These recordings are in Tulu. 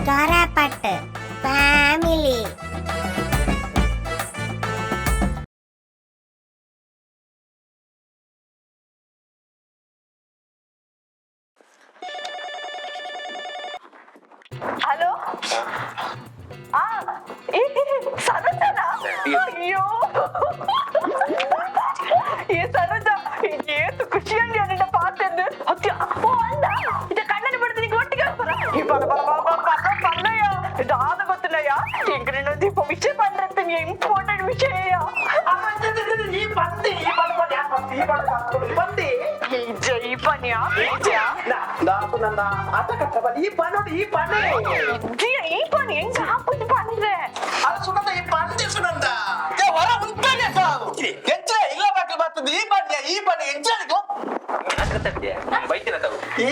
Korapat family. Hello. ಆ ಸರೋಜನ? ಅಯ್ಯೋ ಏ ಸರೋಜ, ಏತು ಖುಷಿಯಲ್ಲಿ ನಿನ್ನ ಪಾತೆಂದು. ಓ ಅಂದ ಇದು ಕಣ್ಣಲ್ಲಿ ಬಿಡ್ತೀನಿ ಒಟ್ಟಿಗೆ ಈ ಬಲ ಬಲ ಬಲ ಬಲ ಬಲ ಬಲ್ಲಯ್ಯ. ಇದಾದ ಗೊತ್ತಿಲ್ಲಯ್ಯ, ಎಂಗ್ರಿನ ದೀಪ ವಿಷಯ ಪಂಡ್ರತ್ತೀನಿ, ಇಂಪಾರ್ಟೆಂಟ್ ವಿಷಯ. ಈ ಬಂದಿ ಈ ಬಂದ್ ಯಾಕೆ ಈ ಬಂದ್ ಬಂದಿ? ಜೈ ಪನ್ಯ ಜಯ. ನನ್ನ ಆಟ ಕಟ್ಟಬಲ್ಲ ಈ ಪನ್ನೋಡು ಈ ಪನ್ನೆ. ಜಯ ಈ ಪನ್ ಹೆಂಗ ಹಾಕುದು ಪಂದ್ರೆ? ಅದು ಸುನಂದ, ಈ ಪಂದೆ ಸುನಂದ. ಹೊರ ಉಂಟಾನೆ ಸಾವು ಎಂಚ ಇಲ್ಲ ಬಾಕಿ ಬರ್ತದೆ. ಈ ಬಣ್ಣ ಈ ಬಣ್ಣ ಎಂಚ? ಬೈತಿನ ತಗೋ. ಈ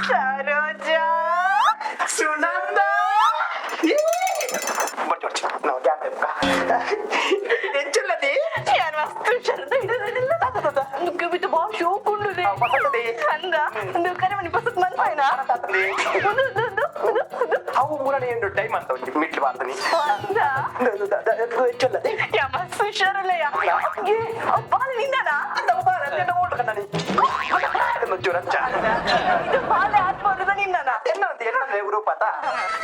ಸರೋಜಾ. ಸುನಂದ ಬಚ್ಚ ಬಚ್ಚ ನಾವು ಎಂಚಲ್ಲದಿ? ಯಾರು ಮಸ್ತ್ ಹುಷಾರದ ಹಿಡಿದಿಲ್ಲ. ನುಗ್ಗಿ ಬಿತ್ತು ಬಾ ಶೋಕ್ ಉಂಡುದೆ. ಅಂದ ಒಂದು ಕರೆ ಮನಿ ಪಸತ್ ಮನ್ಪಾಯ್ನ. ಒಂದು ಒಂದು ಒಂದು ಒಂದು ಒಂದು. ಅವು ಮೂರನೇ ಏನು ಟೈಮ್ ಅಂತ ಒಂಜಿ ಮಿಟ್ಲು ಬಾರ್ತನಿ. ಅಂದ. ಎಂಚಲ್ಲದಿ? ಯಾ ಮಸ್ತ್ ಹುಷಾರಲ್ಲ ಯಾ. ಏ ಬಾಲ ನಿಂದನಾ? ಅಂತ ಬಾರ ಅಂತ ಓಲ್ಡ್ ಕಣ್ಣನಿ ಜೋರಂಚ. ಇದು ಬಾಲೆ ಆತ್ಮರದ ನಿಂದನಾ? ಎನ್ನಂತ ಎನ್ನಂದ್ರೆ ರೂಪಾತ.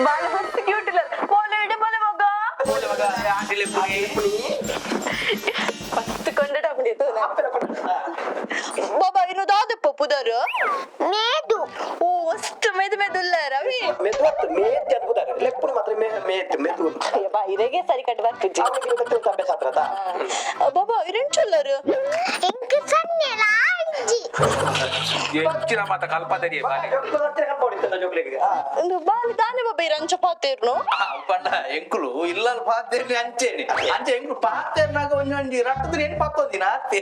ಬಾಲ ಮಸ್ತ್ ಕ್ಯೂಟ್ ಇಲ್ಲ? ಬಾಲೆ ಇಡ ಬಾಲೆ ಮಗ. ಮಸ್ತ್ ಕೊಂಡಟ ಬಿಡಿತು. ಬಾಬಾ ಇನ್ನು ದಾದಪ್ಪ ಪುದರು. ಮೇದು. ಓ ಮಸ್ತ್ ಮೆದು ಮೆದುಲ್ಲ ರವಿ. ಮೆದು ಮೇತ್ ಅದ್ಭುತ ಲೆಪ್ಪುಡು ಮಾತ್ರ ಮೇತ್ ಮೆದು. ಅಯ್ಯಪ್ಪ, ಇರೆಗೆ ಸರಿ ಕಟ್ ಬರ್ತಿದ್ವಿ. ಅವನಿಗೆ ಅಭ್ಯಾಸ ಆತ್ರದ. ಬಾಬಾ ಇರೆಂಚಲ್ಲರು. ಎಂಕ್ ಸನ್ನೆಲ ಅಂಜಿ. ಎಂಚಿನ ಮಾತ ಕಲ್ಪದರಿಯೇ ಬಾಲೆ. ಒಂದು ಬಾಲಿ ತಾನೆ ಬಾಬಾ ಇರಂಚ ಪಾತೇರ್ನು. ಪಂಡ ಎಂಕುಲು ಇಲ್ಲ ಪಾತೇರ್ನಿ ಅಂಚೇನಿ ಅಂಚೆ ಎಂಕುಲು ಪಾತೇರ್ನಾಗ ಒಂಜೊಂಜಿ ರಟ್ಟದ ಏನು ಪಾತೊಂದಿನ ಆತೆ.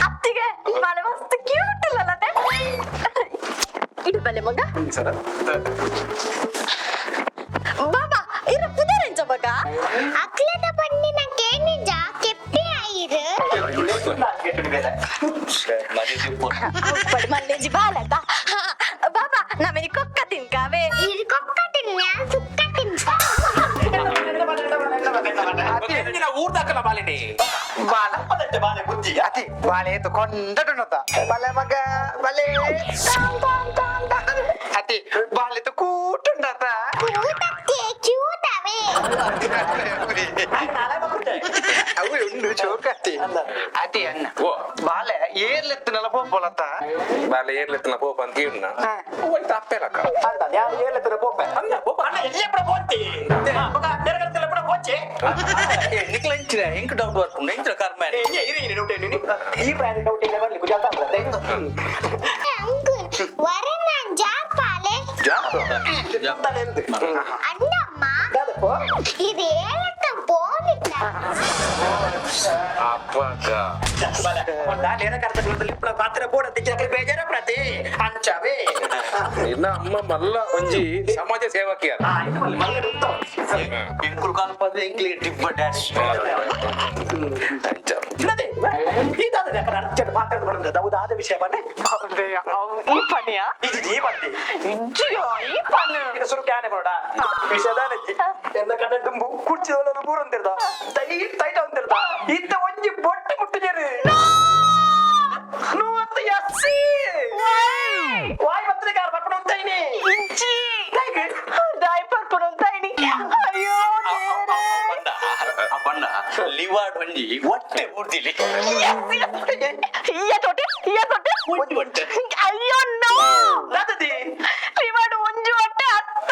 ಅತ್ತಿಗೆ ಬಾಲೆ ಮಸ್ತ್ ಕ್ಯೂಟ್ ಇಲ್ಲ? ಇಡು ಬಲೆ ಮಗ. ಬಾಬಾ ಇರ ಪುದರೆಂಚ ಮಗ? ಅಕ್ಲದ ಪನ್ನಿನ ಕೇನಿಜ ಕೆಪ್ಪೆ ಐರು. ಅಪ್ಪಡ್ ಮಲ್ಲೇಜಿ ಬಾಲತ. ಬಾಬಾ ನಮಗೆ ಕೊಕ್ಕ ತಿನ್ಕಾವೆ. ಇರು ಕೊಕ್ಕ ತಿನ್ನ ಸುಕ್ಕ ತಿನ್ಪ. ಎಂಚಿನ ಊರ್ದಾಕಲ ಬಾಲೆಡೆ. ಬುದ್ಧಿ. ಅತಿ ಬಾಳೆ ಕೊಂಡಟುನತ ಬಲೆ ಮಗ ಬಲೆ ಅತಿ ಬಾಳೆ ಕೂಟುಂಡತ. ಕ್ಯೂಟತ್ತೆ ಕ್ಯೂಟವೇ. ಅವು ಉಂಡು ಚೋಕತಿ ಅತಿ ಅನ್ನ. ಓ. ಬಾಲೆ ಏರ್ಲೆತ್ತನಲ್ಲ ಪೋಪೊಲತ. ಬಾಲೆ ಏರ್ಲೆತ್ತನ ಪೋಪ ಅಂತ ಕೇಳಿನ ಒಯ್ತ ಅಪ್ಪೆಲಕ್ಕ. ಅಂತ ಯಾರು ಏರ್ಲೆತ್ತನ ಪೋಪೆ? ಅಲ್ಲ ಪೋಪ. ಅಣ್ಣ ಎಲ್ಲಿ ಎಪ್ಪಡ ಪೋಂತಿ ನೆರಗಡತ್ತೆಲ್ಲ ಎಪ್ಪಡ ಪೋಚೆ. ನಿಕ್ಲ ಎಂಚಿನ ಎಂಕ್ ಡೌಟ್ ಬರ್ಪುಂಡು ಎಂಚಿನ ಕರ್ಮ? ಇರಿ ಡೌಟ್ ಏನು ಈ ಪ್ರಾಣಿ ಡೌಟ್ ಇಲ್ಲ ಬರ್ಲಿ ಗುಜಾತ. ಅಂಕುಲ್ ವರನ ಜಾಪಾಲೆ. ಅಣ್ಣಮ್ಮ. ಇದು ಏಳತ್ತ ಪೋನಿತ್ತ. ಅಪ್ಪಗ. ಬೇಜಾರ ಪ್ರತಿ ಅಂಚವೇ. ಇನ್ನ ಅಮ್ಮ ಮಲ್ಲ ಒಂಜಿ ಸಮಾಜ ಸೇವಕಿಯರ. ಎಂಕುಲು ಕಲ್ಪದ್ರೆ ಎಂಕ್ಲಿಗೆ ಟಿಬ್ಬ ಡ್ಯಾಶ್. ಅಂಚ. ವಿಷಯ ಬನ್ನಿ. ಈ ಪನಿಯಾ? ಇದು ಈ ಬಂದಿ. ಇಜ್ಜಿಯೋ ಈ ಪನ್. ಇದು ಸುರು ಕ್ಯಾನೆ ಬೋಡ ವಿಷಯದಾನಜ್ಜಿ ಎನ್ನ ಕಡೆ ದುಂಬು ಕುರ್ಚಿದೊಲ್ಲ ಪೂರಂತಿರ್ದ ಟೈಟ್ ಟೈಟ್ ಅಂತಿರ್ದ ಇತ್ತ ಒಂಜಿ ಬೊಟ್ಟು ಮುಟ್ಟಿಜೇರು ನೂವತ್ತು ಎಸ್ಸಿ ವಾಯ್ ಪತ್ರಿಕಾರ ಪರ್ಪಣ ಉಂಟೈನಿ. ಇಂಚಿ ದಾಯ್ ಪರ್ಪಣ ఉంటాయిని. ಅಯ್ಯೋ ದೇವ್ರೇ. ಆ ಬಣ್ಣ ಲಿವಾಡ್ ಒಂಜಿ ಹೊಟ್ಟೆ ಬೂರ್ದಿಲಿ. ಇయ్య తోటి ఇయ్య తోటి. ಒಂಜಿ ಹೊಟ್ಟೆ. ಅಯ್ಯೋ ನೋ. ದಾದದಿ. ಲಿವಾಡು ಒಂಜಿ ಹೊಟ್ಟೆ ಅತ್ತ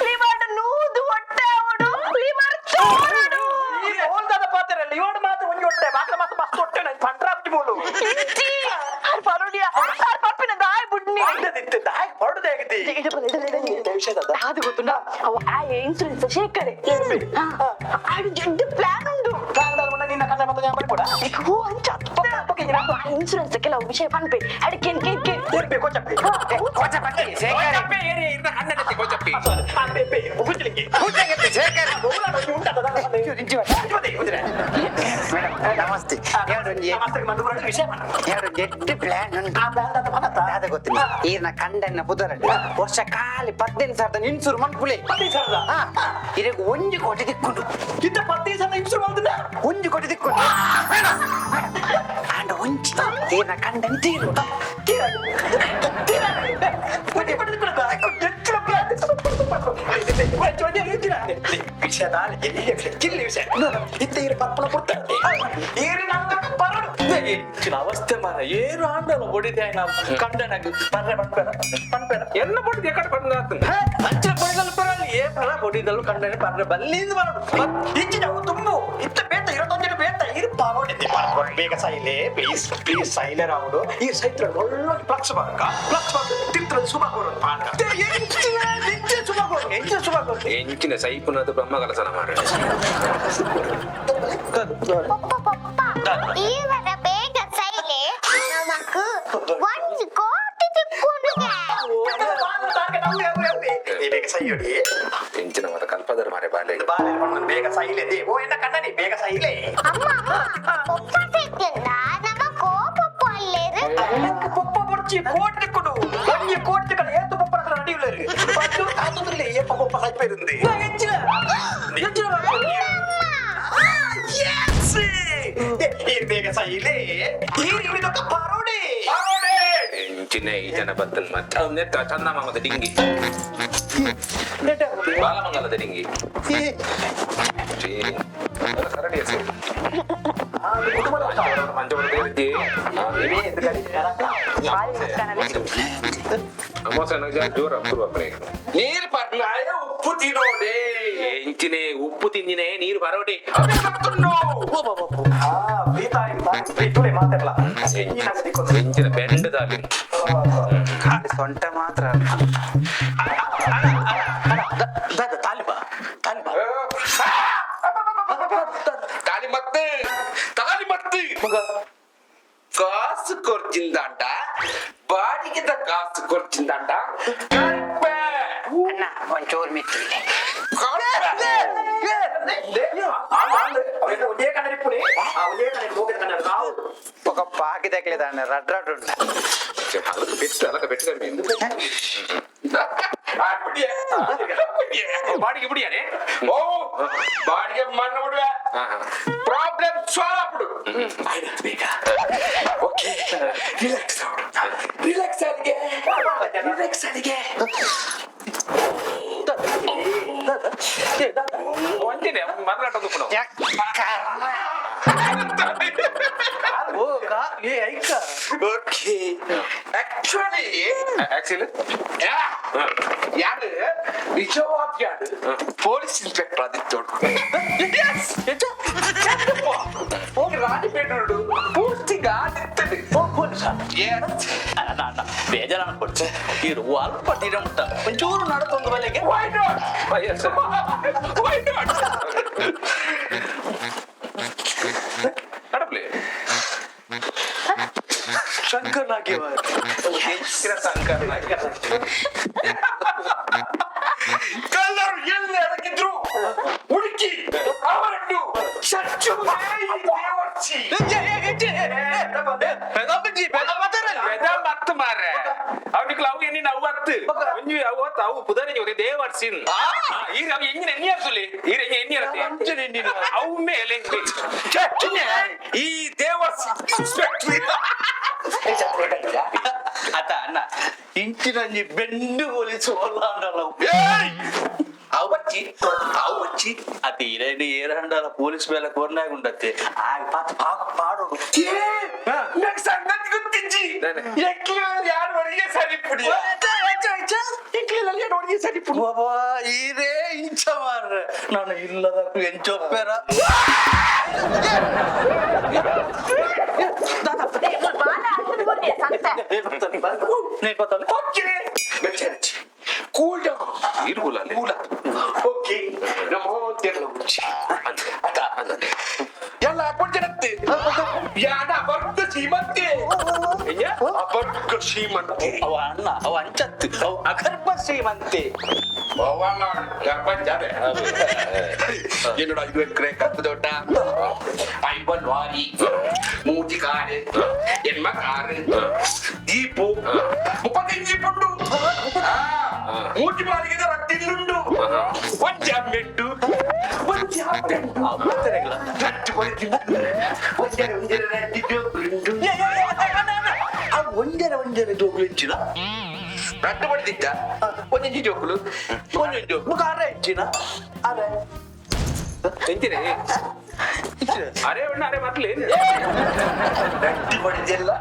ಲಿವಾಡು ನೂದು ಹೊಟ್ಟೆ ಅವಡು ಲಿವಾಡು ಚೋರಡು. ಈ ಹೋಲ್ದಾದ ಪಾತ್ರ ಲಿವಾಡ್ ಮಾತ್ರ ಒಂಜಿ ಹೊಟ್ಟೆ ಬಾಕಲ ಮಾತ್ರ ಮಸ್ತ್ ಹೊಟ್ಟೆ ನಂಗೆ ಪಂಡ್ರಾಪ್ಟಿ ಬೋಲು. ಇಂಚಿ ಆರ್ ಪರೋಡಿಯ ಆರ್ ಪಪ್ಪಿನ ದಾಯ್ ಬುಡ್ನಿ. ದಾಯ್ ಹೊರಡದೆ ಆಗತಿ ವಿಷಯದ. ಅದು ಗೊತ್ತುಂಡ ಅವ ಆ ಇನ್ಸೂರೆನ್ಸ್ ಶೇಖರೆ ಆಡು ಜಡ್ಡು ಪ್ಲಾನ್ ಉಂಡು. ನಿನ್ನ ಕನ್ನ ಮತ್ತೆ ഞാൻ ಪಡ. ಓ ಅಂಚ. ಓಕೆ. ಇನ್ಶೂರೆನ್ಸ್ ಕೆಲವು ವಿಷಯ ಪನ್ಪೆ ಅಡಿಕೆ ಕೆ ಕೆ ಏರ್ಪೆ ಕೊಚ್ಚಪ್ಪೆ. ಕೋಚಪ್ಪಿ ಶೇಖರ್. ಕೋಚಪ್ಪೆ ಏರಿ ಇರ್ನ ಕಣ್ಣಲ್ಲಿ ಕೋಚಪ್ಪೆ. ಅಪ್ಪೆ ಹುಚ್ಚಲಿಕ್ಕೆ. ಕೂಚಂಗತ್ತೆ ಶೇಖರ್. ಮೇಡಮ್ ನಮಸ್ತೆ. ನಮಸ್ತೆ ಮಂದು ಬರೋದು ವಿಷಯ ಮಾಡ. ಎರಡು ಎಡ್ಡೆ ಪ್ಲಾನ್ ಉಂಟು. ಆ ಪ್ಲಾನ್ ದಾದ ಮನತ್ತ. ದಾದ ಗೊತ್ತಿಲ್ಲ, ಈರ್ನ ಕಂಡನ್ನ ಪುದರಡ್ ವರ್ಷ ಖಾಲಿ 15,000ದ ಇನ್ಸೂರ್ ಮನ್ಪುಲೆ. 15,000ದ? ಹಾ, ಇರಗ್ 1 ಕೋಟಿ ದಿಕ್ಕುಂಡು. ಇಂತ 15,000 ಇನ್ಸೂರ್ ಮಾಡ್ತಿದ್ದ? 1 ಕೋಟಿ ದಿಕ್ಕುಂಡು. ಆಂಡ ಒಂಜಿ ಈರ್ನ ಕಂಡನ್ ತೀರು. ಅವಸ್ಥೆ ಮಾರ ಏನು ಆಂಡಲ ಬೊಡಿದೆ ನಾವು ಕಂಡನಾಗ ಪರ್ರೆ ಪನ್ಪೆರ ಪನ್ಪೆರ. ಎನ್ನ ಪೊಡಿ ಎಕಡೆ ಬಂದ? ಅಂಚಿನ ಬೊಡಿದಲ್ ಪರಲ್ಲ, ಏ ಪರ ಬೊಡಿದಲ್ ಕಂಡನೆ ಪರ್ರೆ ಬಲ್ಲಿಂದ ಬರೋಡು. ತುಂಬು ಇತ್ತ ಬೇತ ಇರತ್ತೊಂದಿನ ಬೇತ ಇರು ಪಾವಡಿದ್ದೆ. ಬೇಗ ಸೈಲೆ, ಪ್ಲೀಸ್ ಪ್ಲೀಸ್ ಸೈಲೆ ರಾವುಡು. ಈ ಸೈತ್ರ ಒಳ್ಳೆ ಫ್ಲಕ್ಸ್ ಬಾರ್ಕ ಫ್ಲಕ್ಸ್ ಬಾರ್ಕ ತಿತ್ರ ಸುಬಾಗೋರು ಪಾಠ. ಎಂಚಿನ ಸುಬಾಗೋರು? ಎಂಚಿನ ಸೈಪುನದು ಬ್ರಹ್ಮ ಕಲಸನ ಮಾರ. ಪಪ್ಪ ಪಪ್ಪ, ಈವರ ಬೇಗ ಸೈಲೆ, ನಮಕ್ 1 ಕೋಟಿ ತಿಕ್ಕೊಂಡುಗೆ. ಬೇಗ ಸೈಯೋಡಿ. ಎಂಚಿನ ಮತ ಕಲ್ಪದರ ಮಾರೆ ಬಾಲೆ. ಬಾಲೆ ಬೇಗ ಸೈಲೆ they. ಓ ಎನ್ನ ಕಣ್ಣನಿ ಬೇಗ ಸೈಲೆ. ಅಮ್ಮ ಅಮ್ಮ, ಪಪ್ಪ ಸೈತಿಂದ ನಮಕ್ ಪಪ್ಪ ಅಲ್ಲೇರು. ಪೊಪ್ಪ ಬೊಡ್ಚಿ, ಕೋಟಿ ತಿಕ್ಕುಡು. 1 ಕೋಟಿ ತಿಕ್ಕಡ ಏತು ಪೊಪ್ಪನ ನಡಿಯುಳ್ಳರು ಪಟ್ಟು ಆತುದ್ರಲ್ಲಿ ಏಪ ಪೊಪ್ಪ ಸೈಪೇರುಂದಿ. ಎಂಚಿನ ಎಂಚಿನ? ಬೇಗ ಸೈಲೆ, ಈ ಪಾರೋಡೆ. ಎಂಚಿನ ಈ ಜನ ಬತ್ತನ್ ಮತ್ತೆ ಅವ್ನು ನೆತ್ತ ಚಂದ ಮಾಮದ ಡಿಂಗಿ, ಬಾಲಮಂಗಲದ ಡಿಂಗಿ ಕರಡಿ ಹೆಸರು ಜೋರ ಅಪ್ರೂವ್ ಅಪ್ರೆ. ನೀರು ಪರ್ಲಾಯ ಉಪ್ಪು ತಿನ್ನೋಡೆ. ಎಂಚಿನೆ ಉಪ್ಪು ತಿಂದಿನೇ ನೀರು ಬರೋಡೆ. ಮಾತಾಡಲ್ಲ. ಎಂಚಿನ ಬೆಂಡ ದಾಲಿ. ಸೊಂಟ ಮಾತ್ರ. ದಾದ ತಾಲಿಬಾ ತಾಲಿಬಾ. ತಾಲಿ ಮತ್ತೆ ತಾಲಿ ಮತ್ತೆ ಮಗ ಕಾಸು ಕೊರ್ಚಿಂದಾಂಡ, ಬಾಡಿಗೆದ ಕಾಸು ಕೊರ್ಚಿಂದಾಂಡ ಕರ್ಪೆ. ಅಣ್ಣ, ಒಂಚೂರು ಮಿತ್ತಿಲ್ಲ. ಕರ್ಪೆ. ಒಂದೇ ಕನ್ನಡಿ ಪುಣೆ, ಒಂದೇ ಕನ್ನಡಿ ಹೋಗಿದ ಕನ್ನಡ ನಾವು. ఒక పాకి తగిలేదాన్ని రడ్ రడ్ ఉండ. ಅಲಕ ಪೆಟ್ಟು, ಅಲಕ ಪೆಟ್ಟು ಕಮ್ಮಿ. அப்படியே அப்படியே. ಬಾಡಿಗೆ ಬಿಡಿಯಾನೆ. ಓ ಬಾಡಿಗೆ ಮಣ್ಣು ಬಿಡುವೆ. Problem solve ಆಗ್ಬಿಡು. ಆಯ್ತು ಬೇಗ. ಓಕೆ, ರಿಲ್ಯಾಕ್ಸ್ ರಿಲ್ಯಾಕ್ಸ್ ಅಲ್ಲಿಗೆ, ರಿಲ್ಯಾಕ್ಸ್ ಅಲ್ಲಿಗೆ. ಒಂದಿದೆ ಮರ್ಲಾಟ ದುಪ್ಪು. ಓ ಕಾ ಏ ಐಕ. ಓಕೆ, ಆಕ್ಚುಲಿ ಆಕ್ಚುಲಿ ಯಾರು ನಿಜವಾದ ಯಾರು ಪೊಲೀಸ್ ಇನ್ಸ್ಪೆಕ್ಟರ್ ಆದಿತ್ತೋಡು ರಾಣಿಪೇಟೆ ಪೂರ್ತಿ ಆದಿತ್ತದು. ಪೊಲೀಸ? ಎಸ್. ಅಣ್ಣ ಅಣ್ಣ, ಬೇಜಾರ ಕೊಡ್ಚೆ ಇರು ಅಲ್ಪ ತೀರ ಮುಟ್ಟ ಒಂಚೂರು ನಡತೊಂದು ಬಲೆಗೆ. Why not? Why not? ನಡಪ್ಲಿ. Shankar ನಾಗೇವ. Shankar. ಕಳ್ಳರು ಎಲ್ಲಿ ಅಡಗಿದ್ರು ಹುಡುಕಿ ಅವರನ್ನು ಚರ್ಚು ದೇವರ್ಸಿ. ಮತ್ತು ಮಾರ್ರೆ, ಅವನಿಗೆ ಅವು ಎಣ್ಣೆ ಅವು ಹತ್ತು ಒಂಜಿ ಅವು ಹತ್ತು ಅವು ಪುದರಿ ಜೊತೆ ದೇವರ್ಸಿನ್ ಈರ ಅವು ಎಂಜಿನ ಎಣ್ಣೆ ಸುಲಿ ಈರ ಎಣ್ಣೆ ಎಣ್ಣೆ ಅವು ಮೇಲೆ ಈ ದೇವರ್ಸಿ ಇನ್ಸ್ಪೆಕ್ಟರ್. ಅತ ಅಣ್ಣ, ಇಂಚಿನಂಜಿ ಬೆಂಡು ಪೊಲೀಸ್ ಓಲಾಂಡಲ್ಲ. ಅವು ಬಚ್ಚಿ ಅವು ಬಚ್ಚಿ. ಅತಿ ಇರೇನು ಏರಂಡಲ ಪೊಲೀಸ್ ಮೇಲೆ ಕೊರ್ನಾಗ ಉಂಡತ್ತೆ ಆಗ ಪಾತ್ ಪಾಕ್ ಪಾಡು. ನಂಗೆ ಸಂಗತಿ ಗೊತ್ತಿಜ್ಜಿ. ಎಕ್ಲಿ ಯಾರು ಹೊರಗೆ ಸರಿ ಪುಡಿ. ಬಾಬಾ, ಈರೇ ಇಂಚ ಮಾರ್ರೆ, ನಾನು ಇಲ್ಲದಕ್ಕೂ ಎಂಚೊಪ್ಪೆರ. ಬಾಲ ಅಳ್ತದೆ ಬನ್ನಿ ಸಂತೆ. Okay, cool down. ಇರುಗುಲ. ಕೂಲ. ಓಕೆ, ನಮೋ ತೆರಳು ಅತ ಎಲ್ಲ ಕೊಡ್ತಿರತ್ತೆ ಯಾನ ಬರ್ತ ಶ್ರೀಮಂತಿ. ಶ್ರೀಮಂತೆ. ಅಪರ್ಗ ಶ್ರೀಮಂತೆ. ಅವ ಅಣ್ಣ ಅವ ಅಂಚತ್ತು ಅವ ಅಗರ್ಭ ಶ್ರೀಮಂತೆ. என்னோட 5 ಎಕರೆ ಕಪ್ಪು ತೋಟ, ಐಬಲ್ ಲಾರಿ, ಮೂಜಿ ಕಾರು, ಎನ್ಮ ಕಾರು, ಜೀಪು, 35 ಜೀಪ್ ಉಂಡು. ಮೂಜಿ ಬಾರಿಗೆ ರಟ್ಟಿಲ್ಲುಂಡು. ಒಂಜಿ ಅಮ್ಮೆಂಟು, ಒಂಜಿ ಅಮ್ಮೆಂಟು. ರಟ್ಟು ಬಡಿದಿಲ್ಲ. ಒಂಜರೆ ಒಂಜರೆ ರಟ್ಟಿ ಜೋಕುಲುಂಡು. ಆ ಒಂಜರೆ ಒಂಜರೆ ಜೋಕುಲು ಇಂಚಿನ? ರಟ್ಟು ಬಡಿದಿದ್ದ ಒಂಜೊಂಜಿ ಜೋಕುಲು, ಒಂಜೊಂಜಿ ಜೋಕುಲು. ಮುಖ ಅರೆ ಇಂಚಿನ ಅರೆ. ಎಂಚಿನ ಅರೆ ಒಣ್ಣ ಅರೆ ಮತ್ಲೆ. ರಟ್ಟಿ ಬಡಿದೆಲ್ಲ.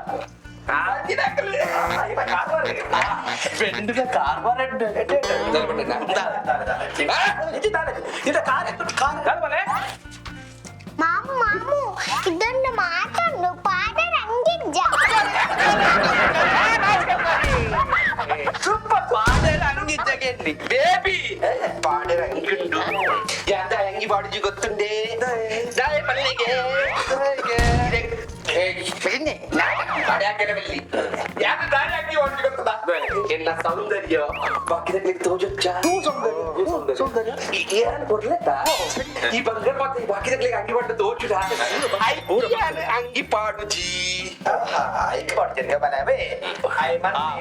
ಬೆಂಡಿದ ಕಾರ್ಬಾರ್. ಮಾಮು ಮಾಮು, ಇದೊಂದು ಮಾತನ್ನು ಪಾದರ ಅಂಗಿಜ್ಜ. ಪಾದೆಲ್ಲ ಅಂಗಿಜ್ಜಗೆಂಡಿ. ಬೇಬಿ, ಪಾಡೆರ ಅಂಗಿಂಡು. ಯಾಂದ ಅಂಗಿ ಪಾಡುಜಿ ಗೊತ್ತುಂಡೆ? ದಾಯ ಪಲ್ಲಿಗೆ ಯಾಕೆ ದಾಯ ಅಂಗಿ ಪಾಡುಜಿ ಗೊತ್ತದ? ಎನ್ನ ಸೌಂದರ್ಯ ಬಾಕಿದಕ್ಕೆ ತೋಜೊಚ್ಚ. ಸೌಂದರ್ಯ ಏನ್ ಕೊಡ್ಲೆತ್ತ ಈ ಬಂಗಾರ ಮಾತ್ರ ಬಾಕಿದಕ್ಕೆ ಅಂಗಿ ಪಾಡು ತೋಚುಡ. ಅಂಗಿ ಪಾಡುಜಿ.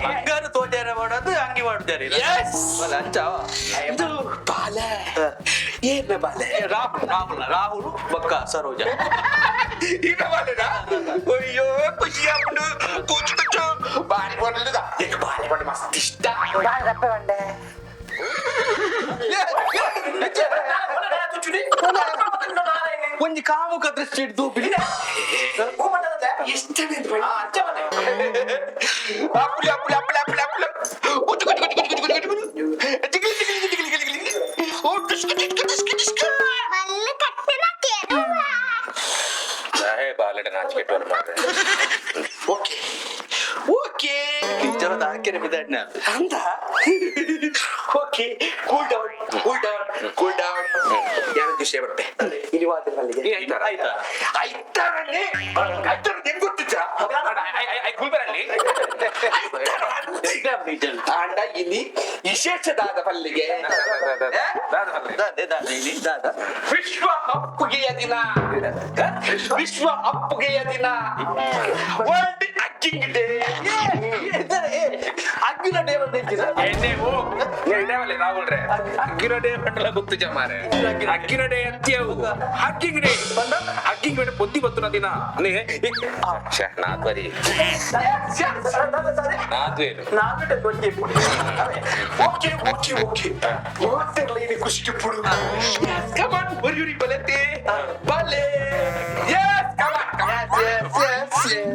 ಬಂಗಾರ ತೋಜಾರ ಮಾಡೋದು ಅಂಗಿ ಮಾಡುತ್ತಾರೆ. Yes. ಅಂಚಾವ. ಇದು ಬಾಲೆ, ಏನ ಬಾಲೆ? ರಾಹುಲ್ ರಾಹುಲ್ ರಾಹುಲ್ ಬಕ್ಕ ಸರೋಜ. ఈయన వాళ్ళేనా? అయ్యో, ఖుషి అప్పుడు కూర్చు కూర్చు బాలి పడలేదా? నీకు బాలి పడ మస్తు ఇష్ట. ಒಂಜಿ ಕಾಮುಕ ದೃಷ್ಟಿ ಹಿಡ್ದು. అప్పులు అప్పులు అప్పులు అప్పులు అప్పులు కూర్చు కూర్చు కూర్చు కూర్చు కూర్చు కూర్చు. జిగిలి జిగిలి జిగిలి జిగిలి జిగిలి. ఓ డిస్కు డిస్కు డిస్కు డిస్కు. ಮಲ್ಲ ಕಟ್ಟನ ಕೆರುವ. ಬಾಲೆಡ ನಾಚಿಕೆ. Okay okay. ನಿಜವಾದ ಹಾಕಿರ ಬಿದ್ದಾಡ್ನ. అందా? Okay, cool down, cool down, cool down. ಯಾರು ವಿಷಯ ಬರುತ್ತೆ ಇನಿವಾದ ಮಲ್ಲಿಗೆ. ಆಯ್ತಾ? ಆಯ್ತಾ? ಐತಾರನ್ನೇ ಐತಾರ ಹೆಂಗ್ ಗೊತ್ತಿದ್ದ? ಗುಲ್ಬರಲ್ಲಿ. ಆಂಡ ಇನಿ ವಿಶೇಷದಾದ ಪಲ್ಲಿಗೆ. ದಾದೆ ದಾದೆ ಇಲ್ಲಿ ದಾದ. ವಿಶ್ವ ಅಪ್ಪುಗೆಯ ದಿನ, ವಿಶ್ವ ಅಪ್ಪುಗೆಯ ದಿನ, ವರ್ಲ್ಡ್ ಅಕ್ಕಿಂಗ್ ಡೇ. ಅಗ್ಗಿನ ಡೇ ಬಂದಿದ್ದೀರ. ಎಣ್ಣೆ ಓ ಇದೇವಲ್ಲ ರಾಹುಲ್ ರೇ, ಅಗ್ಗಿನ ಡೇ ಬಂಡಲ ಗೊತ್ತು ಜಮಾರೆ. ಅಗ್ಗಿನ ಡೇ ಅತ್ಯವು ಹಗ್ಗಿಂಗ್ ಡೇ ಹಗ್ಗಿಂಗ್ ಡೇ ಪೊದ್ದಿ ಬತ್ತುನ ದಿನ. ನಾತ್ವರಿ ನಾತ್ವೇನು? ಓಕೆ ಓಕೆ ಓಕೆ, ಮಾತಿರ್ಲಿ ಇಲ್ಲಿ ಖುಷಿ ಪುಡು. ಕಮಾನ್, ಒರಿಯುರಿ ಬಲತೆ ಬಲೆ. Yes, come on come on. Yes yes yes.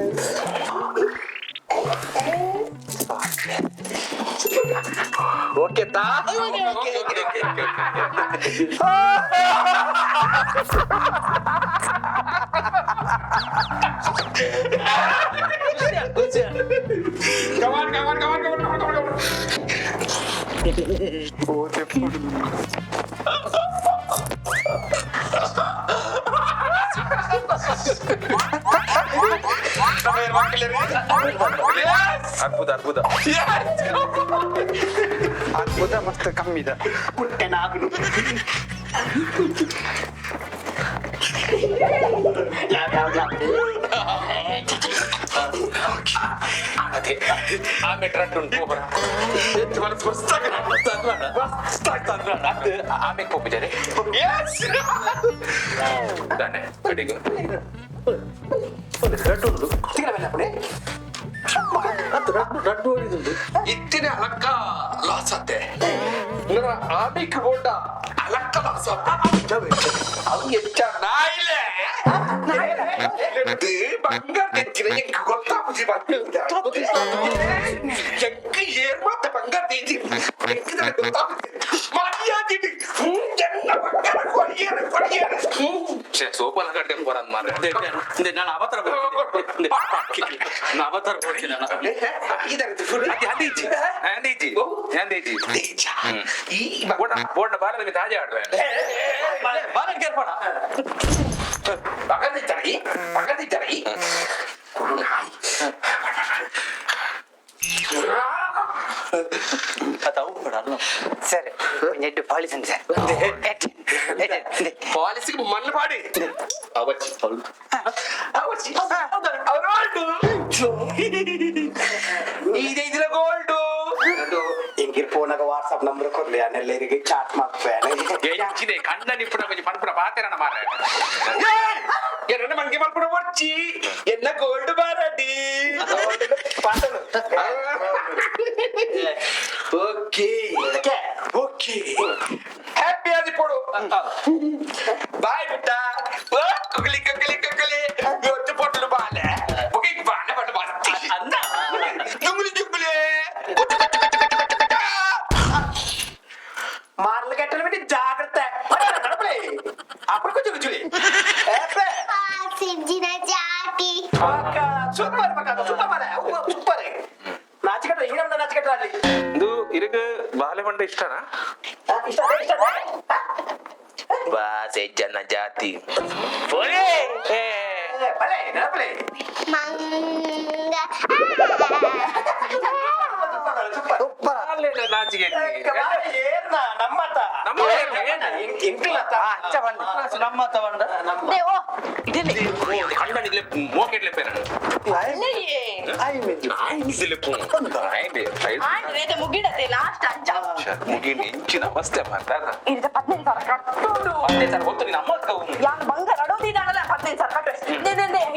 Okay ತಾ. Okay okay okay okay. Come on come on come on come on come on come on. ಅದ್ಭುತ ಅದ್ಭುತ. ಅದ್ಭುತ ಮಸ್ತ್ ಕಮ್ಮಿದ ಪುಟ್ಟೆ ನಾಗುನು. ಅದೇ ಆಮೆ ಟ್ರಟ್ ಉಂಟು. ಆಮೆ ಹೋಗಿದ್ದಾರೆ ತಾನೆ ಕಡೆಗೆ. ಇತ್ತಿನ ಅಲಕ್ಕ ಲಾಸ್ ಆತೆ. ನನ್ನ ಆಮಿಕ್ ಬೋಂಡ ಅಲಕ್ಕ ಲಾಸ್ ಆತೆ. ಅವು ಹೆಚ್ಚ ನಾಯಿಲೆ ಬಂಗಾರ ತೆಚ್ಚಿನ ಎಂಕ್ ಗೊತ್ತಾಪುಜಿ. ಎಂಕ್ ಏರ್ ಮಾತ ಬಂಗಾರ ತೆಂಚಿ ಎಂಕ್ ಗೊತ್ತಾಪುಜಿ. ಮರ್ಯಾದೆ ಎನ್ನ ಬಂಗಾರ ಕೊಡಿಯೇರು ಕೊಡಿಯೇರು. ಸೋಪನ ಕಡೆ ಬರಂದ್ ಮಾರ್ರೆ. ನಾನು ಅವತಾರ, ನಾನು ಅವತಾರ ಕೊಡ್ತೀನಿ ನಾನು. ಅದೇ ಅದೇ ಇಜ್ಜಿ ಅದೇ ಇಜ್ಜಿ ಅದೇ ಇಜ್ಜಿ. ಈ ಬೋಡ ಬೋಡ ಬಾಲದ ತಾಜಾ ಆಡುವೆ. ಬಾಲ ಕೇರ್ಪಡ. ಪಗದಿ ತರಗಿ ಪಗದಿ ತರಗಿ ಕೊಡು ನಾಯಿ. ಸರಿ, ನೆಡ್ಡು ಪಾಲಿಸನ್ ಸರ್. ಪಾಲಿಸಿಗೆ ಮಣ್ಣು ಪಾಡಿ ಅವಚ್ಚಿ ಅವಚ್ಚಿ ಅವರೋಲ್ಡು ಇದೇ ಇದಿಲ್ಲ ಗೋಲ್ಡು. ಎಂಗಿರ್ ಫೋನಾಗ ವಾಟ್ಸಪ್ ನಂಬರ್ ಕೊಡ್ಲಿ, ಅನ್ನೆಲ್ಲರಿಗೆ ಚಾಟ್ ಮಾಡ್ತೇನೆ. ಎಂಚಿದೆ ಕಣ್ಣ ನಿಪ್ಪುಣ ಕೊಂಚ ಪನ್ಪುಣ ಪಾತೆರಣ ಮಾರ್ರೆ. ಎನ್ನ ಮಂಗೆ ಮಲ್ಪುಣ ಬರ್ಚಿ, ಎನ್ನ ಗೋಲ್ಡ್ ಬಾರಡಿ. ಓಕೆ ಓಕೆ, ಹ್ಯಾಪಿ ಆದಿ ಪೋಡು. ಬಾಯ್ ಬಿಟ್ಟ. ಕುಗ್ಲಿ ಕುಗ್ಲಿ ಕುಗ್ಲಿ ಇವತ್ತು ಪೊಟ್ಟಲು ಬಾಲೆ ಒಕೆ ಬಾಲೆ ಬಟ್ ಮಸ್ತಿ ಅನ್ನ ಜುಂಗುಲಿ ಜುಂಗುಲಿ ಕುಚ್ಚು ಕುಚ್ಚು ಕುಚ್ಚು ಕುಚ್ಚು ಕುಚ್ಚು ಕುಚ್ಚು. మార్లు కట్టలు పెట్టి జాగ్రత్త నడపలే అప్పుడు కొంచెం రుచులే. ಸಿಜ್ಜಿನ ಜಾತಿ. ಸೂಪರ್ ಸೂಪರ್ ಮಾರ, ಸೂಪರ್. ನಾಚಿಕಟ್ಟ ಈಗಂತ ನಾಚಿಕಟ್ಟ ಅಲ್ಲಿ. ಇದು ಇರಗ ಬಾಲೆ ಬಂಡ ಇಷ್ಟನಾ? ಇಷ್ಟ ಇಷ್ಟ. ಬಾಸೆ ಜನ ಜಾತಿ. ಬಲೆ ನಡಪಲೆ. ಮಂಗ. ಸೂಪರ್. ನಾಚಿಕೆ. ಏರ್ನ ನಮ್ಮತ. ನಮ್ಮ ಏರ್ನ? ಇಂಟಿಲತ. ಅಚ್ಚ ಬಂಡ. ನಮ್ಮ ತಗೊಂಡ. ಓ ಇದಿಲ್ಲಿ. ಕಣ್ಣನಿದ್ಲೆ ಮೋಕೆಟ್ಲೆ ಪೇರ. ಅಲ್ಲಯ್ಯೇ. ಆಂಡ್ ಮುಗಿಡತ್ತೆ ಲಾಸ್ಟ್ ಅಂಚ. ಮುಗಿನ ಎಂಚಿನ ಅವಸ್ಥೆ ಮಾತಾಡ. ಇದು 15,000 ಕಟ್ಟೋಡು. 15,000 ಗೊತ್ತು ನೀನು ಅಮ್ಮ. ಯಾನ್ ಬಂಗಾರ ಅಡೋದಿದ್ದಾನಲ್ಲ, 15,000 ಕಟ್ಟು.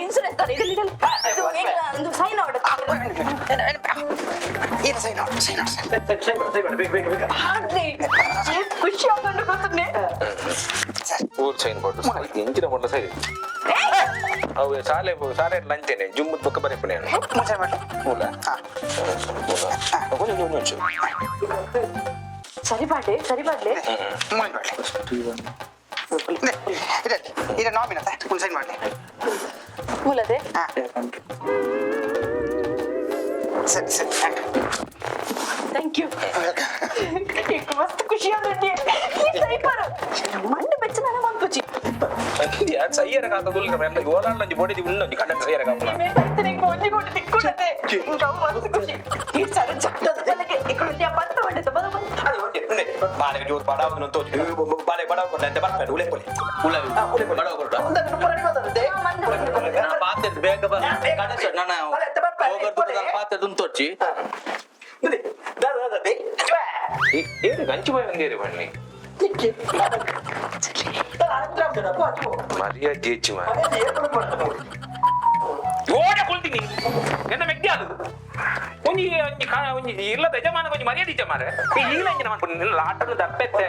ಇನ್ಸೂರೆನ್ಸ್ ತರ ಇಲ್ಲಿ ಇಲ್ಲಿ ಇದು ಏನ್ ಒಂದು ಸೈನ್ ಆರ್ಡರ್. ಏನು ಸೈನ್ ಔಟ್, ಸೈನ್ ಔಟ್. ಬೇಗ ಬೇಗ ಬೇಗ. ಆಗ್ಲಿ, ಏನ್ ಖುಷಿ ಆಗೊಂಡು ಗೊತ್ತುಂಡೆ. ಊರು ಸೈನ್ ಕೊಟ್ಟು ಎಂಚಿನ ಕೊಂಡ ಸರಿ. ಅವು ಶಾಲೆ ಶಾಲೆ ಲಂಚೇನೆ ಜುಮ್ಮದ ಪಕ್ಕ ಬರೆಪುಣೆ. ಮುಚ್ಚ ಮಾಡಿ. ಮೂಲ ಮೂಲ కొంచెం కొంచెం. ಸರಿ ಪಾಡ್ಲೆ, ಸರಿ ಪಾಡ್ಲೆ. ಮೂಳೆ ಮಾಡಲಿ. ಇದೆ ಇದೆ ನಾಮಿನ ಒಂದು ಸೈನ್ ಮಾಡಲಿ. ಮೂಲದೆ. ಹಾಂ, ಸರಿ ಸರಿ. Thank you. ಮಸ್ತ್ ಖುಷಿ ಆಗುಂಡೆ. ಈ ಸೈಪರ್ ಮಣ್ಣು ಬೆಚ್ಚ ನನ್ನ ಮನ್ಪುಚಿ. ಸೈಯರ ಕಾತ ತುಲ್ಲ ಮೆಲ್ಲ ಓಲಾಂಡ್ ಬೊಡಿದಿ ಉನ್ನೊಂಜಿ ಕಣ್ಣ ಸೈಯರ ಕಾಪುನ. ಒಂಜಿ ಕೊಟ್ಟು ತಿಕ್ಕೊಂಡತೆ. ಮಸ್ತ್ ಖುಷಿ. ಈ ಸರ ಚಟ್ಟದ ಬಲಗೆ ఇక్కడ ಪಂತ ಹೊಡೆದ ಬದ ಬಂತ. అది ఓకే ఉండే బాలకి జోరు బడావు తోచు బాలే బడావు కొట్టే అంటే ಬರ್ತಾರೆ ಉಳೆ ಕೊಲೆ. ಉಳೆ ಬಡವ ಕೊಡ. ನಾನು ಪಾತೆ ಬೇಗ ಬರ ಗಣೇಶ, ನಾನು ಹೋಗರ್ದು ಪಾತೆ ದುಂತೊಚ್ಚಿ. ಏನು ಗಂಚು ಬಾಯ್ ಒಂದೇರಿ ಬಣ್ಣಿ ಮರ್ಯಾದೆ ಹೆಚ್ಚು ಮಾರ್ರೆ. ಓಡ ಕೊಳ್ತೀನಿ ಎನ್ನ ಮೆಗ್ದಿ ಅದು ಒಂಜಿ ಒಂಜಿ ಕಾ ಒಂಜಿ ಇಲ್ಲದ ಯಜಮಾನ ಒಂಜಿ ಮರ್ಯಾದೆ ಇಜ್ಜ ಮಾರ್ರೆ. ಈ ಇಲ್ಲ ಇಂಜಿನ ಮಾಡ್ಕೊಂಡು ನಿನ್ನ ಆಟನು ದಪ್ಪೆತ್ತೆ.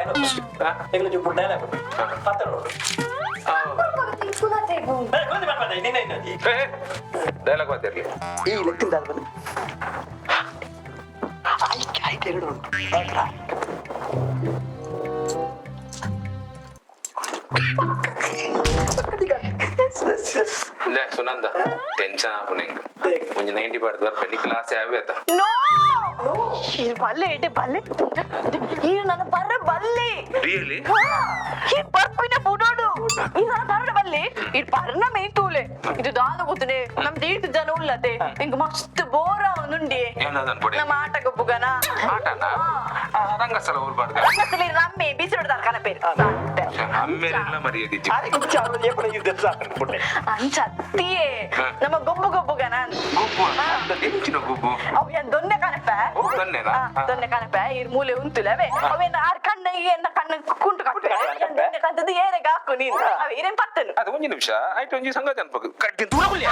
ಡೈಲಾಗ್ ಮಾತಿರ್ಲಿ. ಈ ಲೆಕ್ಕಿಂದ ಬಂದು ಐಕೆ ಐಕೆ ಎರಡು ಉಂಟು. ಲೇ ಸುನಂದ, ಟೆನ್ಷನ್ ಆಪುನ ಎಂಕ್ ಒಂಜಿ 90 ಪಾಡ್ದು ಬರ್ಪೆ. ನಿಕ್ ಲಾಸ್ ಯಾವೆ ಆತ? ನೋ, ಈ ಬಲ್ಲೆ ಇಟ್ಟೆ ಬಲ್ಲೆ. ಈ ನನ್ನ ಬರ ಬಲ್ಲೆ. ರಿಯಲಿ? ಈ ಪರ್ಪಿನ ಬುಡೋಡು. ಈ ನನ್ನ ಬರಡ ಬಲ್ಲೆ. ಈ ಪರ್ನ ಮೇನ್ ತೂಲೆ. ಇದು ದಾದ ಗೊತ್ತನೆ, ನಮ್ದು ಈಟು ಜನ ಉಲ್ಲತೆ, ಇಂಕ್ ಮಸ್ತ್ ಬೋರ ಒಂದುಂಡಿ. ಏನದ ಅನ್ಪೊಡೆ? ನಮ್ಮ ಆಟ ಗೊಬ್ಬುಗನ. ಆಟನ ರಂಗಸ್ಥಳ ಊರ್ಬಾರ್ದು. ರಂಗಸ್ಥಳ ನಮ್ಮೆ ಬಿಸಿರೋಡ್ದಾರ ಕನಪೇರು. ಅಮ್ಮೇರೆಲ್ಲ ಮರ್ಯಾದೆ ಇಜ್ಜಿ. ಅಂಚತ್ತಿಯೇ ನಮ್ಮ ಗೊಬ್ಬು ಗೊಬ್ಬುಗನ. ಗೊಬ್ಬು ಎಂಚಿನ ಗೊಬ್ಬು? ಅವು ಏನ್ ದೊನ್ನೆ ಕನಪೆ. ಓ, ದೊನ್ನೆನಾ? ದೊನ್ನೆ ಕನಪೆ. ಈ ಮೂಲೆ ಉಂತುಲವೆ ಅವೇನ ಆರ್ ಕಣ್ಣ ಏನ ಕಣ್ಣು ಕುಂಟು ಕಟ್ಟೆ ದೊನ್ನೆ ಕಂತದ್ದು ಏರೆಗೆ ಹಾಕು ನೀನು ಅವ ಏನೇನ್ ಪತ್ತನು. ಅದು ಒಂಜಿ ನಿಮಿಷ ಆಯ್ತು, ಒಂಜಿ ಸಂಗತಿ ಅನ್ಪಕ ಕಟ್ಟಿ ದೂರ ಕುಲ್ಯ.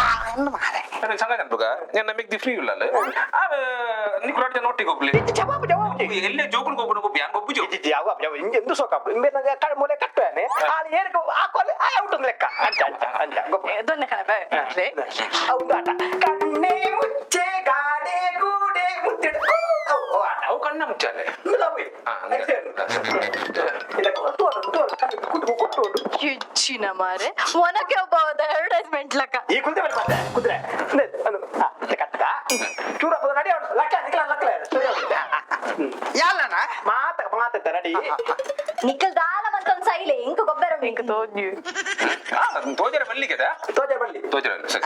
ಅದೇ ಸಂಗತಿ ಅನ್ಪಕ ನನ್ನ ಮೆಗ್ದಿ ಫ್ರೀ ಇಲ್ಲ ಆವ ನಿಕ್ ರಾಟ್ ಜನ ಒಟ್ಟಿಗೆ ಗೊಬ್ಬಲಿ. ಜವಾಬು ಜವಾಬು. ಎಲ್ಲೇ ಜೋಕುಲು ಗೊಬ್ಬುನ ಗೊಬ್ಬು ಯಾನ್ ಗೊಬ್ಬು ಜೋ. ಯಾವ ಯಾವ ಹಿಂಗೆ ಎಂದು ಸೋಕಾಪು ಇಂಬೆ ನಂಗೆ ಮೂಲೆ ಕಟ್ಟುವಾನೆ ಆಳು ಏನಕ್ಕೆ ಹಾಕೋಲೆ ಆ ಔಟ್ ಲೆಕ್ಕ ಅಂಚ ಅಂಚ ಅಂಚ ಗೊಬ್ಬು. ದೊನ್ನೆ ಕನಪೆ. ಹೌದು, ಆಟ ಕಣ್ಣೆ ಮುಚ್ಚೆ ಗಾಡೆ ಗೂಡೆ ಮುತ್ತಿಡು ಆಟ. ಅವು ಕಣ್ಣ ಮುಚ್ಚಾಲೆ. ಹೆಚ್ಚಿನ ಮಾರೆ ಒನಕೆ ಒಬ್ಬ ಅಡ್ವರ್ಟೈಸ್ಮೆಂಟ್ ಲಕ್ಕ. ಈ ಕುಂತೆ ಮೇಲೆ ಮತ್ತೆ ಕುದುರೆ ಕಟ್ಟ ಚೂರ ನಡಿ ಲಕ್ಕ ನಿಕ್ಲ ಲಕ್ಕಲ. ಯಾಲಣ್ಣ? ಮಾತ ಮಾತ ನಡಿ. ನಿಖಲ್ ದಾಲ ಮತ್ತೊಂದ್ ಸೈಲೆ ಇಂಕ ಗೊಬ್ಬರ. ಇಂಕ ತೋಜು. ತೋಜರ ಮಲ್ಲಿಗೆದ. ತೋಜೆ ಬಳ್ಳಿ. ತೋಜರ ಸರಿ.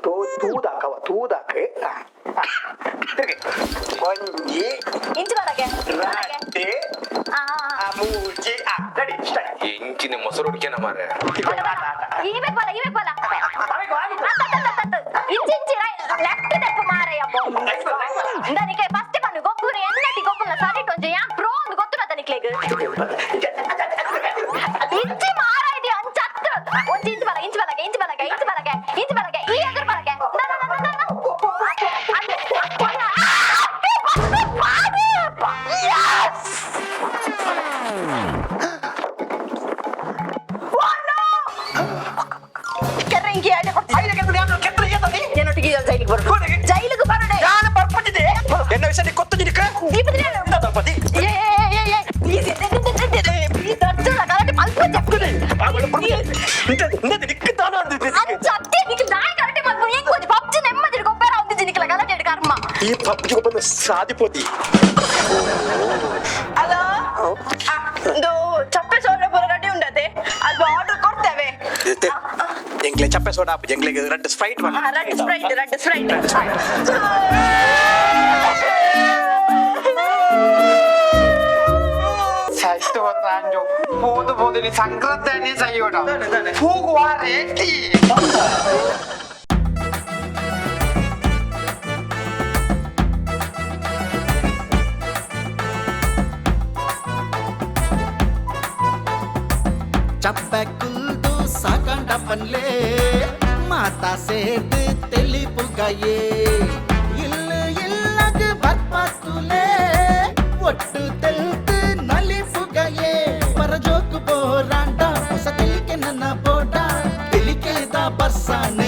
ತೋಜು ತೂದಾಕವ ತೂದಾಕ. ಒಂಜಿ ಇಂಚು ಬರಗೆ ರಡ್ಡೆ ಆ ಆ ಮೂಜಿ ಆ ರೆಡಿ ಸ್ಟಾರ್ಟ್ ಎಂಚಿನ ಮೊಸರು ಹುಡುಕ್ಯಾನ ಮಾರ್ರೆ ಈಬೇಕು ಬಲ ಈಬೇಕು ಬಲ ಇಂಚಿ ಇಂಚಿ ಲೆಫ್ಟ್ ತೆಪ್ಪು ಮಾರಯ್ಯ ನನಗೆ ಫಸ್ಟ್ ಬನ್ನು ಗೊಬ್ಬುನ ಎನ್ನಟಿ ಗೊಬ್ಬುನ ಸರಿ ಒಂಜಿ ಯಾ ಪ್ರೋ ಒಂದು ಗೊತ್ತು ತನಿಕ್ಲೆಗ್ ಇಂಚಿ ಮಾರ ಇದೆ ಅಂಚತ್ತು ಒಂಜಿ ಇಂಚು ಬಲಗೆ ಇಂಚು ಬಲಗೆ ಇಂಚು ಬಲಗೆ ಇಂಚು ಬಲಗೆ ಇಂಚು ಬಲಗೆ ಈ ಎದುರು ಬಲಗೆ ಜೈಲಿಗೆ ಬರೋಡೆ ನಾನು ಬರ್ಪಟ್ಟಿದೆ ಎನ್ನ ವಿಷಯ ಕೊತ್ತು ನಿನಕ ಈ ಪಬ್ಜಿ ಒಬ್ಬನ ಸಾಧಿಪೋತಿ ಹಲೋ ಇದು ಚಪ್ಪೆ ಸೋಡ ಪೂರ ರೆಡಿ ಉಂಡತೆ ಅದು ಆರ್ಡರ್ ಕೊಡ್ತೇವೆ ಎಂಗ್ಲೆ ಚಪ್ಪೆ ಸೋಡಾ ಎಂಗ್ಲೆಗೆ red Sprite red Sprite red Sprite. ಸೈತು ಅಂಜು ಪೋದು ಪೋದು ನೀ ಸಂಕ್ರಾಂತಿ ಸೈಯೋಡ ಹೋಗುವ ರೇಟಿ. ಚಪ್ಪೆ ಕುಲ್ದು ಸಾಕಂಡ ಪನ್ಲೆ ಮಾತಾ ಸೇರ್ದು தெளிப்புகையே இல்லு இல்லகு பற்பத்துலே ஒட்டு தெல்த்து நலிப்புகையே பரஜோக்கு போராண்டா ಹೊಸ ತೆಲಿಕೆ ನನ್ನ ಬೋಡ ತೆಲಿಕೆದ ಬರ್ಸಾನೆ.